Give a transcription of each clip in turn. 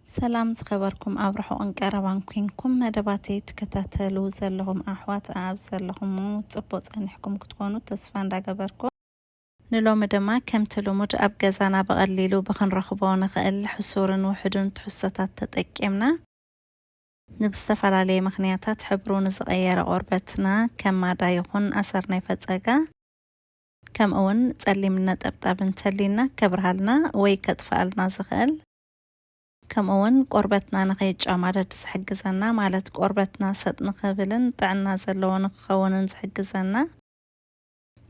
ሰላም ዝኸበርኩም ኣብ ርሑቕን ቀረባን ኮንኩም መደባተይ ትከታተሉ ዘለኹም ኣሕዋት ኣብ ዘለኹም ጽቡቕ ጸኒሕኩም ክትኮኑ ተስፋ እንዳገበርኩ፣ ንሎሚ ድማ ከምቲ ልሙድ ኣብ ገዛና ብቐሊሉ ብኽንረኽቦ ንኽእል ሕሱርን ውሑድን ትሕዝቶታት ተጠቂምና ንብዝተፈላለየ ምኽንያታት ሕብሩ ንዝቐየረ ቆርበትና ከም ማዳ ይኹን ኣሰር ናይ ፈጸጋ ከምኡ እውን ጸሊም ነጠብጣብ እንተሊና ከብርሃልና ወይ ከጥፍኣልና ዝኽእል፣ ከምኡ እውን ቆርበትና ንኸይጨማደድ ዝሕግዘና፣ ማለት ቆርበትና ሰጥ ንኽብልን ጥዕና ዘለዎ ንክኸውንን ዝሕግዘና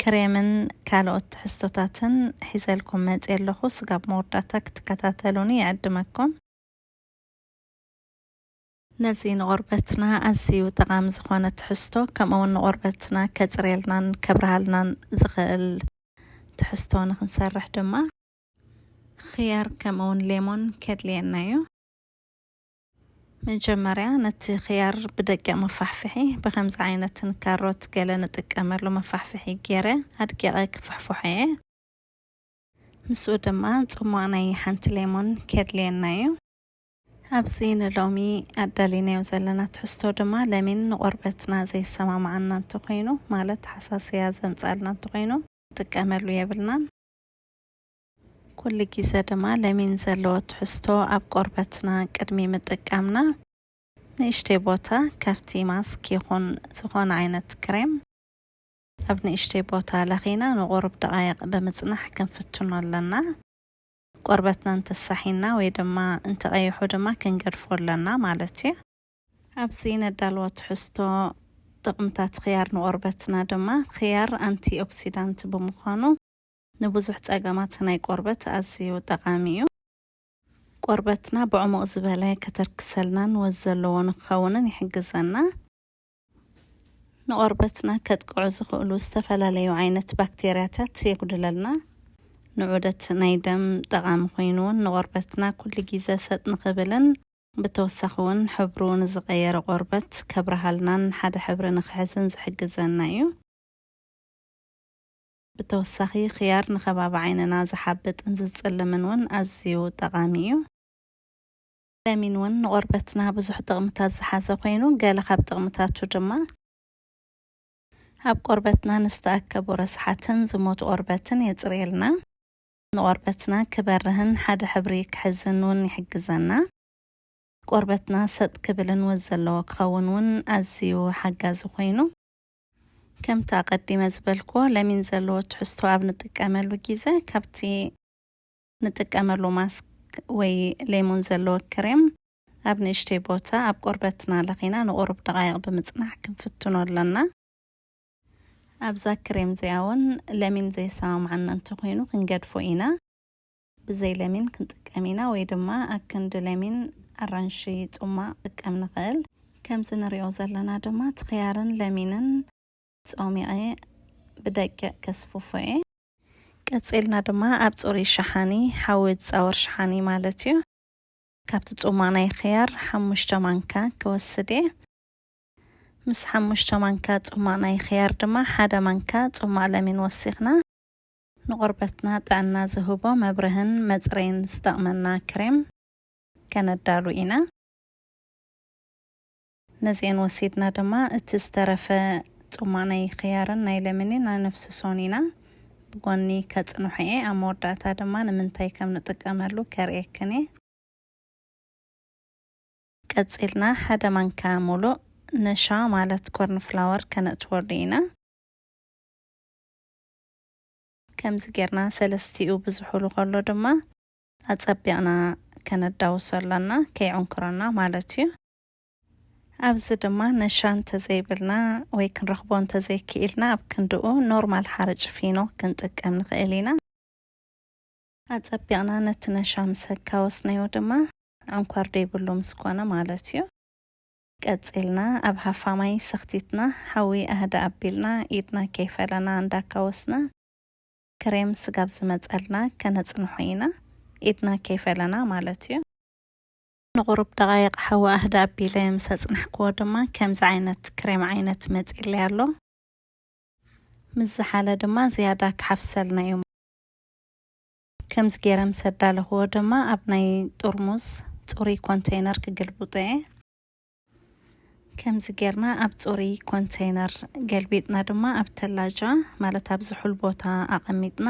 ክሬምን ካልኦት ትሕዝቶታትን ሒዘልኩም መፅየ ኣለኹ። ስጋብ መወዳእታ ክትከታተሉኒ ይዕድመኩም። ነዚ ንቆርበትና ኣዝዩ ጠቓሚ ዝኾነ ትሕዝቶ፣ ከምኡ እውን ንቆርበትና ከጽርየልናን ከብርሃልናን ዝኽእል ትሕዝቶ ንኽንሰርሕ ድማ ኽያር ከምኡ እውን ሌሞን ከድልየና እዩ። መጀመርያ ነቲ ኽያር ብደቂቕ መፋሕፍሒ፣ ብኸምዚ ዓይነትን ካሮት ገለ ንጥቀመሉ መፋሕፍሒ ገይረ ኣድቂቐ ክፍሕፍሖ እየ። ምስኡ ድማ ጽሟቕ ናይ ሓንቲ ሌሞን ከድልየና እዩ። ኣብዚ ንሎሚ ኣዳሊናዮ ዘለና ትሕዝቶ ድማ ለሚን ንቆርበትና ዘይሰማማዓና እንተኾይኑ፣ ማለት ሓሳስያ ዘምጻልና እንተኾይኑ፣ ጥቀመሉ የብልናን። ኩሉ ግዜ ድማ ለሚን ዘለዎ ትሕዝቶ ኣብ ቆርበትና ቅድሚ ምጥቃምና ንእሽተይ ቦታ ካብቲ ማስክ ይኹን ዝኾነ ዓይነት ክሬም ኣብ ንእሽተይ ቦታ ለኺና ንቑሩብ ደቓይቕ ብምጽናሕ ክንፍትኖ ኣለና። ቆርበትና እንተሳሒና ወይ ድማ እንተቐይሑ ድማ ክንገድፎ ኣለና ማለት እዩ። ኣብዚ ነዳልዎ ትሕዝቶ ጥቕምታት ኽያር ንቆርበትና ድማ፣ ኽያር ኣንቲ ኦክሲዳንት ብምዃኑ ንብዙሕ ጸገማት ናይ ቆርበት ኣዝዩ ጠቓሚ እዩ። ቆርበትና ብዕሙቕ ዝበለ ከተርክሰልናን ወዝ ዘለዎ ንክኸውንን ይሕግዘና። ንቆርበትና ከጥቅዑ ዝኽእሉ ዝተፈላለዩ ዓይነት ባክቴርያታት የጉድለልና። ንዑደት ናይ ደም ጠቓሚ ኮይኑ እውን ንቆርበትና ኩሉ ግዜ ሰጥ ንኽብልን ብተወሳኺ እውን ሕብሩ ንዝቐየረ ቆርበት ከብርሃልናን ሓደ ሕብሪ ንኽሕዝን ዝሕግዘና እዩ። ብተወሳኺ ኽያር ንኸባቢ ዓይንና ዝሓብጥን ዝጽልምን እውን ኣዝዩ ጠቓሚ እዩ። ለሚን እውን ንቆርበትና ብዙሕ ጥቕምታት ዝሓዘ ኮይኑ፣ ገለ ካብ ጥቕምታቱ ድማ ኣብ ቆርበትና ንዝተኣከቡ ረስሓትን ዝሞቱ ቆርበትን የጽርየልና። ንቆርበትና ክበርህን ሓደ ሕብሪ ክሕዝን እውን ይሕግዘና። ቆርበትና ሰጥ ክብልን ወዝ ዘለዎ ክኸውን እውን ኣዝዩ ሓጋዚ ኮይኑ፣ ከምቲ ኣቐዲመ ዝበልክዎ ለሚን ዘለዎ ትሕዝቶ ኣብ ንጥቀመሉ ግዜ ካብቲ ንጥቀመሉ ማስክ ወይ ሌሞን ዘለዎ ክሬም ኣብ ንእሽተይ ቦታ ኣብ ቆርበትና ለኺና ንቑሩብ ደቓይቕ ብምጽናሕ ክንፍትኖ ኣለና። ኣብዛ ክሬም እዚኣ እውን ለሚን ዘይሰማማዓና እንተኾይኑ ክንገድፎ ኢና። ብዘይ ለሚን ክንጥቀም ኢና ወይ ድማ ኣክንዲ ለሚን ኣራንሺ ጽሟቕ ክጥቀም ንኽእል። ከምዚ ንሪኦ ዘለና ድማ እቲ ኽያርን ለሚንን ጾሚቐ ብደቂቕ ከስፍፎ እየ። ቀጺልና ድማ ኣብ ጽሩይ ሸሓኒ፣ ሓዊ ዝጻወር ሸሓኒ ማለት እዩ፣ ካብቲ ጽሟቕ ናይ ኽያር ሓሙሽተ ማንካ ክወስድ እየ። ምስ ሓሙሽተ ማንካ ጽሟቕ ናይ ኽያር ድማ ሓደ ማንካ ጽሟቕ ለሚን ወሲኽና ንቆርበትና ጥዕና ዝህቦ መብርህን መጽረይን ዝጠቕመና ክሬም ከነዳሉ ኢና። ነዚአን ወሲድና ድማ እቲ ዝተረፈ ጽሟቕ ናይ ኽያርን ናይ ለሚንን ኣነፍስሶን ኢና። ብጎኒ ከጽንሖ እየ። ኣብ መወዳእታ ድማ ንምንታይ ከም ንጥቀመሉ ከርእየክን እየ። ቀጺልና ሓደ ማንካ ሙሉእ ነሻ ማለት ኮርን ፍላወር ከነእትወሉ ኢና። ከምዚ ጌርና ሰለስቲኡ ብዝሑሉ ከሎ ድማ ኣጸቢቕና ከነዳውሶ ኣለና፣ ከይዕንክረና ማለት እዩ። ኣብዚ ድማ ነሻ እንተዘይብልና ወይ ክንረኽቦ እንተዘይክኢልና ኣብ ክንድኡ ኖርማል ሓርጭ ፊኖ ክንጥቀም ንኽእል ኢና። ኣጸቢቕና ነቲ ነሻ ምስ ኣካወስናዮ ድማ ዕንኳር ደይብሉ ምስ ኮነ ማለት እዩ። ቀጺልና ኣብ ሃፋ ማይ ሰኽቲትና ሓዊ ኣህዳ ኣቢልና ኢድና ከይፈለና እንዳካወስና ክሬም ስጋብ ዝመጸልና ከነጽንሖ ኢና። ኢድና ከይፈለና ማለት እዩ። ንቑሩብ ደቓይቕ ሓዊ ኣህዳ ኣቢለ ምስ ኣጽናሕክዎ ድማ ከምዚ ዓይነት ክሬም ዓይነት መጺለይ ኣሎ። ምስ ዝሓለ ድማ ዝያዳ ክሓፍሰልና እዩ። ከምዚ ገይረ ምስ ኣዳለኽዎ ድማ ኣብ ናይ ጥርሙዝ ጽሩይ ኮንቴይነር ክግልብጦ እየ። ከምዚ ጌርና ኣብ ጽሩይ ኮንቴይነር ገልቢጥና ድማ ኣብ ተላጃ፣ ማለት ኣብ ዝሑል ቦታ ኣቐሚጥና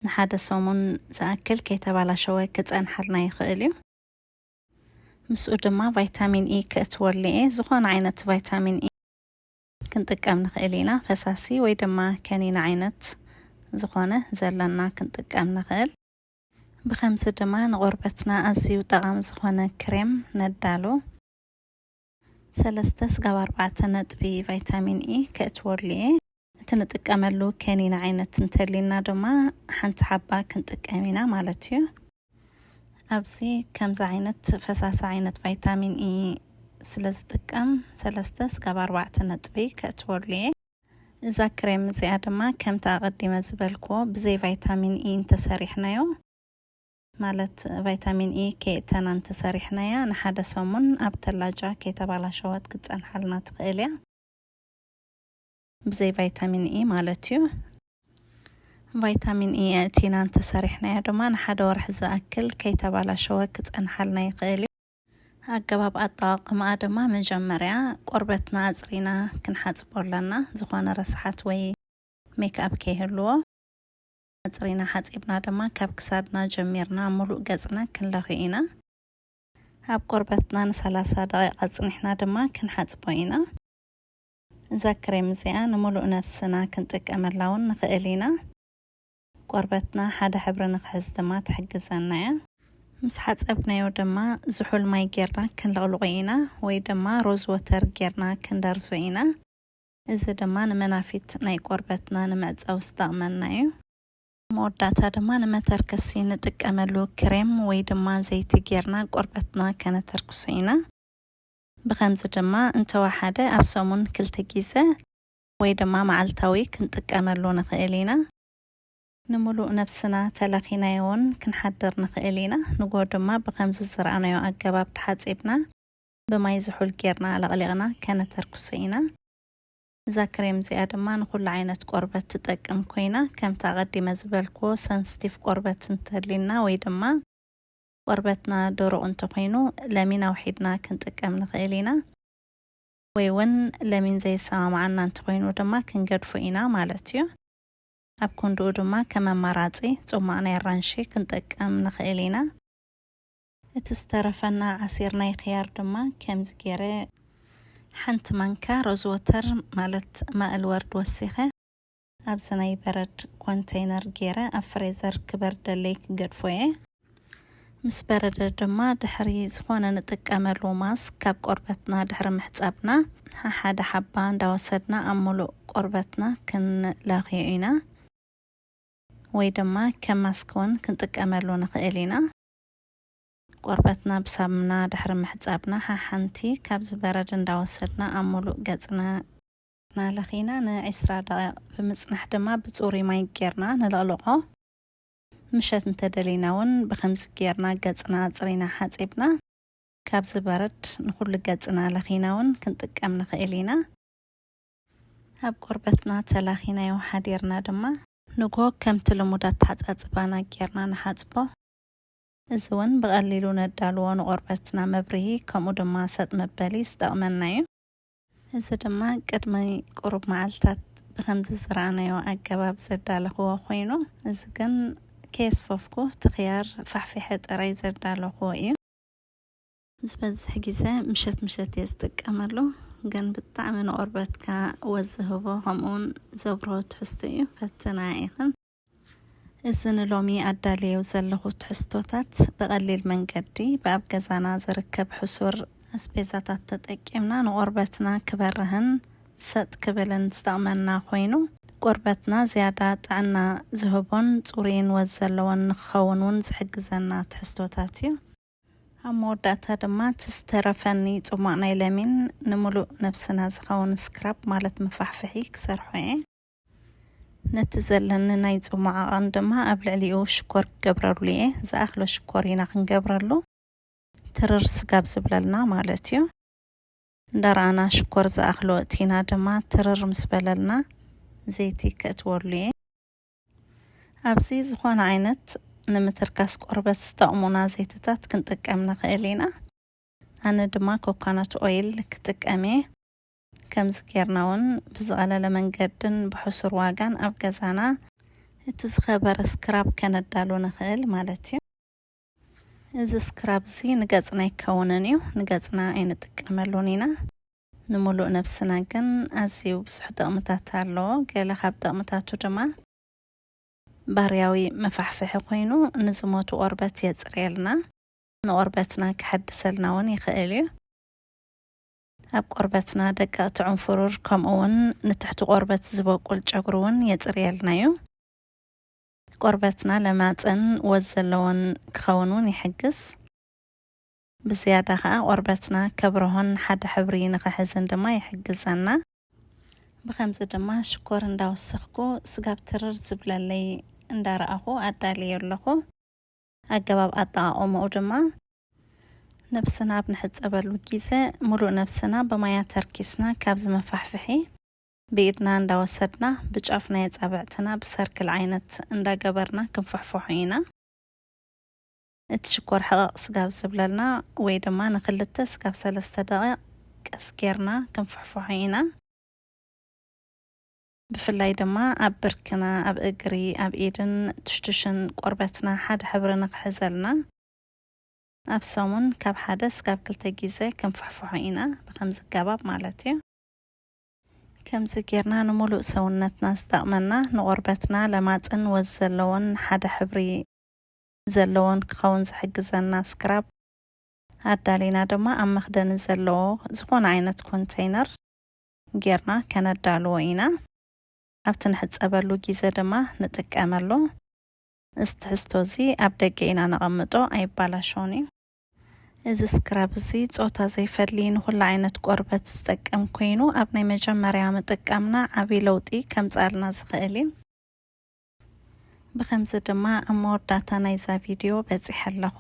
ንሓደ ሰሙን ዝኣክል ከይተባላሸወ ክጸንሓልና ይኽእል እዩ። ምስኡ ድማ ቫይታሚን ኢ ከእትወሉ እየ። ዝኾነ ዓይነት ቫይታሚን ኢ ክንጥቀም ንኽእል ኢና። ፈሳሲ ወይ ድማ ከኒን ዓይነት ዝኾነ ዘለና ክንጥቀም ንኽእል። ብኸምዚ ድማ ንቆርበትና ኣዝዩ ጠቓሚ ዝኾነ ክሬም ነዳሉ። ሰለስተ ስጋብ ኣርባዕተ ነጥቢ ቫይታሚን ኢ ከእትወሉ እየ። እቲ ንጥቀመሉ ከኒን ዓይነት እንተሊና ድማ ሓንቲ ሓባ ክንጥቀም ኢና ማለት እዩ። ኣብዚ ከምዚ ዓይነት ፈሳሲ ዓይነት ቫይታሚን ኢ ስለ ዝጥቀም ሰለስተ ስጋብ ኣርባዕተ ነጥቢ ከእትወሉ እየ። እዛ ክሬም እዚኣ ድማ ከምቲ ኣቐዲመ ዝበልክዎ ብዘይ ቫይታሚን ኢ እንተሰሪሕናዮ፣ ማለት ቫይታሚን ኢ ከየእተና እንተሰሪሕናያ ንሓደ ሰሙን ኣብ ተላጃ ከይተባላሸወት ክትጸንሓልና ትኽእል እያ። ብዘይ ቫይታሚን ኢ ማለት እዩ። ቫይታሚን ኢ ኣእቲና እንተሰሪሕናያ ድማ ንሓደ ወርሒ ዝኣክል ከይተባላሸወ ክጸንሓልና ይኽእል እዩ። ኣገባብ ኣጠቓቕማኣ ድማ መጀመርያ ቆርበትና ኣጽሪና ክንሓጽቦ ኣለና። ዝኾነ ረስሓት ወይ ሜክኣፕ ከይህልዎ ኣጽሪና ሓጺብና ድማ ካብ ክሳድና ጀሚርና ሙሉእ ገጽና ክንለኽዮ ኢና። ኣብ ቆርበትና ንሰላሳ ደቂቕ ኣጽኒሕና ድማ ክንሓጽቦ ኢና። እዛ ክሬም እዚኣ ንምሉእ ነብስና ክንጥቀመላ እውን ንኽእል ኢና። ቆርበትና ሓደ ሕብሪ ንኽሕዝ ድማ ትሕግዘና እያ። ምስ ሓጸብናዮ ድማ ዝሑል ማይ ጌርና ክንለቕልቆ ኢና፣ ወይ ድማ ሮዝ ወተር ጌርና ክንደርዞ ኢና። እዚ ድማ ንመናፊት ናይ ቆርበትና ንምዕጻው ዝጠቕመና እዩ። መወዳእታ ድማ ንመተርከሲ ንጥቀመሉ ክሬም ወይ ድማ ዘይቲ ጌርና ቆርበትና ከነተርክሶ ኢና። ብኸምዚ ድማ እንተወሓደ ኣብ ሰሙን ክልተ ግዜ ወይ ድማ መዓልታዊ ክንጥቀመሉ ንኽእል ኢና። ንምሉእ ነብስና ተለኺናዮ እውን ክንሓድር ንኽእል ኢና። ንጎ ድማ ብኸምዚ ዝረኣናዮ ኣገባብ ተሓጺብና ብማይ ዝሑል ጌርና ለቕሊቕና ከነተርክሶ ኢና። እዛ ክሬም እዚኣ ድማ ንኹሉ ዓይነት ቆርበት ትጠቅም ኮይና፣ ከምቲ ኣቐዲመ ዝበልክዎ ሰንስቲቭ ቆርበት እንተሊና ወይ ድማ ቆርበትና ደሩቕ እንተኾይኑ ለሚን ኣውሒድና ክንጥቀም ንኽእል ኢና። ወይ እውን ለሚን ዘይሰማማዓና እንተኾይኑ ድማ ክንገድፎ ኢና ማለት እዩ። ኣብ ክንድኡ ድማ ከም ኣማራጺ ጽሟቕ ናይ ኣራንሺ ክንጥቀም ንኽእል ኢና። እቲ ዝተረፈና ዓሲር ናይ ኽያር ድማ ከምዚ ገይረ ሓንቲ ማንካ ሮዝ ወተር ማለት ማእል ወርድ ወሲኸ ኣብዚ ናይ በረድ ኮንቴይነር ገይረ ኣብ ፍሬዘር ክበርደለይ ክገድፎ እየ። ምስ በረደ ድማ ድሕሪ ዝኾነ ንጥቀመሉ ማስክ ካብ ቆርበትና ድሕሪ ምሕጻብና ሓደ ሓባ እንዳወሰድና ኣብ ሙሉእ ቆርበትና ክንለኽዮ ኢና። ወይ ድማ ከም ማስክ እውን ክንጥቀመሉ ንኽእል ኢና። ቆርበትና ብሳሙና ድሕሪ ምሕጻብና ሓሓንቲ ካብዚ በረድ እንዳወሰድና ኣብ ሙሉእ ገጽና እናለኺና ንዒስራ ደቂቕ ብምጽናሕ ድማ ብጽሩይ ማይ ጌርና ንለቕልቖ። ምሸት እንተደሊና እውን ብኸምዚ ጌርና ገጽና ኣጽሪና ሓጺብና ካብዚ በረድ ንኹሉ ገጽና ለኺና እውን ክንጥቀም ንኽእል ኢና። ኣብ ቆርበትና ተላኺናዮ ሓዲርና ድማ ንግሆ ከምቲ ልሙድ ኣተሓጻጽባና ጌርና ንሓጽቦ። እዚ እውን ብቐሊሉ ነዳልዎ ንቆርበትና መብርሂ ከምኡ ድማ ሰጥ መበሊ ዝጠቕመና እዩ። እዚ ድማ ቅድሚ ቁሩብ መዓልታት ብኸምዚ ዝረኣናዮ ኣገባብ ዘዳለኽዎ ኮይኑ፣ እዚ ግን ከየስፈፍኩ እቲ ኽያር ፋሕፊሐ ጥራይ ዘዳለኽዎ እዩ። ዝበዝሕ ግዜ ምሸት ምሸት እየ ዝጥቀመሉ፣ ግን ብጣዕሚ ንቆርበትካ ወዝ ዝህቦ ከምኡውን ዘብርሆ ትሕዝቶ እዩ። ፈትና ኢኽን። እዚ ንሎሚ ኣዳልየዮ ዘለኹ ትሕዝቶታት ብቐሊል መንገዲ ብኣብ ገዛና ዝርከብ ሕሱር ኣስቤዛታት ተጠቂምና ንቆርበትና ክበርህን ሰጥ ክብልን ዝጠቕመና ኮይኑ፣ ቆርበትና ዝያዳ ጥዕና ዝህቦን ጽሩይን ወዝ ዘለዎን ንክኸውን እውን ዝሕግዘና ትሕዝቶታት እዩ። ኣብ መወዳእታ ድማ እቲ ዝተረፈኒ ጽሟቕ ናይ ለሚን ንምሉእ ነብስና ዝኸውን ስክራብ ማለት መፋሕፍሒ ክሰርሖ እየ። ነቲ ዘለኒ ናይ ጽሟቕ ዓቐን ድማ ኣብ ልዕሊኡ ሽኮር ክገብረሉ እየ። ዝኣኽሎ ሽኮር ኢና ክንገብረሉ፣ ትርር ስጋብ ዝብለልና ማለት እዩ። እንዳረኣና ሽኮር ዝኣኽሎ እቲና ድማ ትርር ምስ በለልና ዘይቲ ከእትወሉ እየ። ኣብዚ ዝኾነ ዓይነት ንምትርካስ ቆርበት ዝጠቕሙና ዘይትታት ክንጥቀም ንኽእል ኢና። ኣነ ድማ ኮኮናት ኦይል ክጥቀም እየ። ከምዚ ጌርና እውን ብዝቐለለ መንገድን ብሕሱር ዋጋን ኣብ ገዛና እቲ ዝኸበረ ስክራብ ከነዳሉ ንኽእል ማለት እዩ። እዚ ስክራብ እዚ ንገጽና ኣይከውንን እዩ፣ ንገጽና ኣይንጥቀመሉን ኢና። ንምሉእ ነብስና ግን ኣዝዩ ብዙሕ ጥቕምታት ኣለዎ። ገለ ካብ ጥቕምታቱ ድማ ባርያዊ መፋሕፍሒ ኮይኑ ንዝሞቱ ቆርበት የጽርየልና፣ ንቆርበትና ክሐድሰልና እውን ይኽእል እዩ። ኣብ ቆርበትና ደቀቕቲ ዕንፍሩር ከምኡ እውን ንትሕቲ ቆርበት ዝበቁል ጨጉሪ እውን የጽርየልና እዩ። ቆርበትና ለማጽን ወዝ ዘለዎን ክኸውን እውን ይሕግዝ። ብዝያዳ ኸኣ ቆርበትና ከብርሆን ሓደ ሕብሪ ንኽሕዝን ድማ ይሕግዘና። ብኸምዚ ድማ ሽኮር እንዳወሰኽኩ ስጋብ ትርር ዝብለለይ እንዳረኣኹ ኣዳልዮ ኣለኹ። ኣገባብ ኣጠቓቕምኡ ድማ ነብስና ኣብ ንሕጸበሉ ግዜ ሙሉእ ነብስና ብማያ ተርኪስና ካብዚ መፋሕፍሒ ብኢድና እንዳወሰድና ብጫፍ ናይ ኣጻብዕትና ብሰርክል ዓይነት እንዳገበርና ክንፍሕፍሖ ኢና። እቲ ሽኮር ሕቐቕ ስጋብ ዝብለልና ወይ ድማ ንኽልተ ስጋብ ሰለስተ ደቂቕ ቀስ ጌርና ክንፍሕፍሖ ኢና። ብፍላይ ድማ ኣብ ብርክና፣ ኣብ እግሪ፣ ኣብ ኢድን ትሽትሽን ቆርበትና ሓደ ሕብሪ ንኽሕዘልና ኣብ ሰሙን ካብ ሓደ ስጋብ ክልተ ግዜ ክንፍሕፍሖ ኢና፣ ብኸምዚ ኣገባብ ማለት እዩ። ከምዚ ጌርና ንሙሉእ ሰውነትና ዝጠቕመና፣ ንቆርበትና ለማጽን ወዝ ዘለዎን ሓደ ሕብሪ ዘለዎን ክኸውን ዝሕግዘና ስክራብ ኣዳሊና ድማ ኣብ መኽደኒ ዘለዎ ዝኾነ ዓይነት ኮንተይነር ጌርና ከነዳልዎ ኢና። ኣብቲ ንሕጸበሉ ግዜ ድማ ንጥቀመሉ። እዚ ትሕዝቶ እዚ ኣብ ደገ ኢና ነቐምጦ፣ ኣይባላሾን እዩ። እዚ ስክራብ እዚ ጾታ ዘይፈሊ ንኹሉ ዓይነት ቆርበት ዝጠቅም ኮይኑ ኣብ ናይ መጀመርያ ምጥቃምና ዓቢ ለውጢ ከምጽኣልና ዝኽእል እዩ። ብኸምዚ ድማ ኣብ መወዳእታ ናይዛ ቪድዮ በጺሐ ኣለኹ።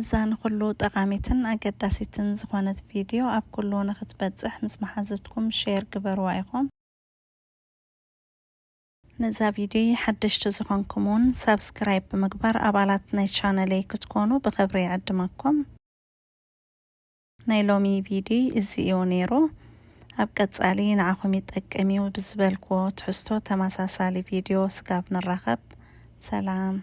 እዛ ንኹሉ ጠቓሚትን ኣገዳሲትን ዝኾነት ቪድዮ ኣብ ኩሉ ንኽትበጽሕ ምስ መሓዝትኩም ሼር ግበርዋ ኢኹም። ነዛ ቪድዮ ሓደሽቲ ዝኾንኩም እውን ሳብስክራይብ ብምግባር ኣባላት ናይ ቻነለይ ክትኮኑ ብኽብሪ ይዕድመኩም። ናይ ሎሚ ቪድዮ እዚ እዩ ነይሩ። ኣብ ቀጻሊ ንዓኹም ይጠቅም እዩ ብዝበልክዎ ትሕዝቶ ተመሳሳሊ ቪድዮ ስጋብ ንራኸብ። ሰላም።